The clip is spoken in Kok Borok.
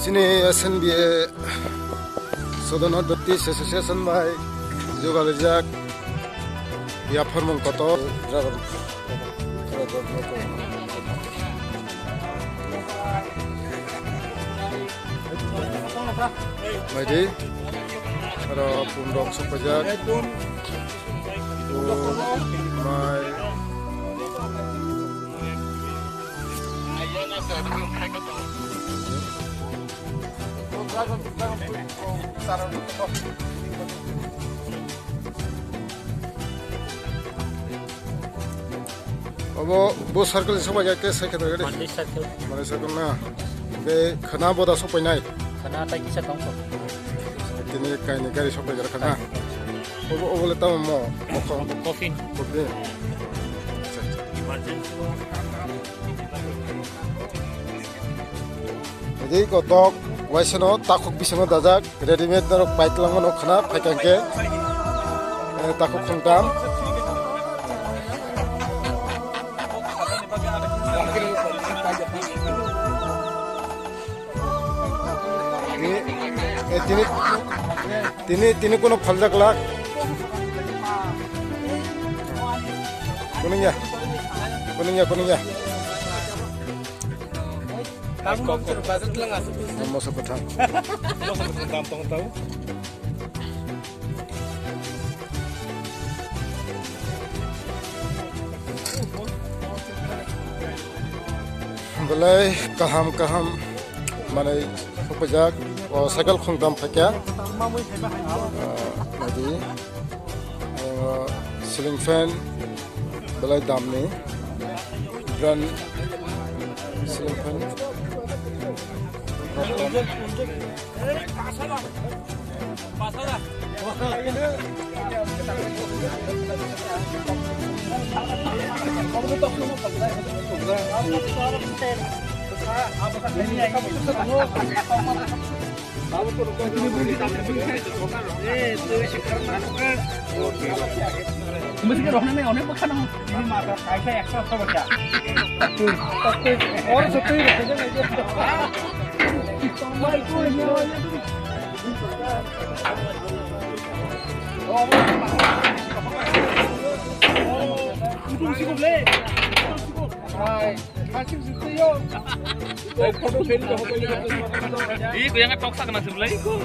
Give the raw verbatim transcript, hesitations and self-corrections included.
Chini S N B A Sodono Baptist Association bai jugalijak yapharmung kotor. Maidi, aro pun rok sokpajak. Pun, mai. Obo, bo circle ni sokphaikha khe sai khe gari. Mandi circle. Mandi circle na. Be khana boda sokphainai. Khana tai kisa tongkho. Tini kaini gari sokphaigra khana. Obo, obo le tamo mo. Coffin. Coffin. Jadi kotok waisano takhuk bisingo dajak. Readymade norok paitwlangma nukha na phaikha hwnkhe, eh, takhuk khungtam. Tini, eh, tini, tini, tini kuno phaljak lak. Kuningya, kuningya, kuningya. Moso kwthang. Moso kwthang tong tau. Belai kaham kaham manwi sokphaijak. O cycle khungtam phaikha. Ah, naidi. Ayang o ceiling fan belai damni brand ceiling fan. Mesti ke rohna nai onek baksa nang. Ini mata kaisa eksa eksa baksa. Orang sepi. Hai. Ih, kuyang toksa kena sebelah itu.